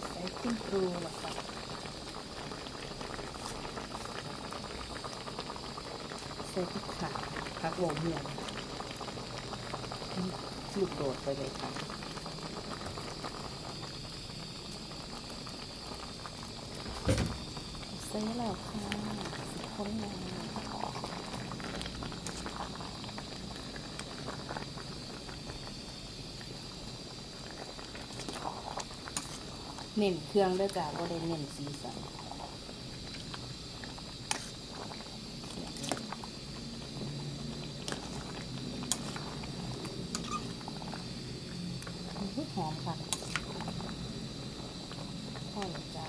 ໃສ່ເຄື່ອງປລຸງແລ້ວກໍໃສ່ຜັກຂາວ ຜັກເວົ້າມ່ວນ ລູກໂດດໄປເລີຍຄ່ະ. ໃສ່ແລ້ວຄ່ະ ຊິຄົນເລີຍ. ເນັ້ນເຄື່ອງເດີຈ້າ ບໍ່ໄດ້ເນັ້ນສີສັນ. ໂອ້ຍ ຫອມຄັກ ພໍແລ້ວຈ້າ.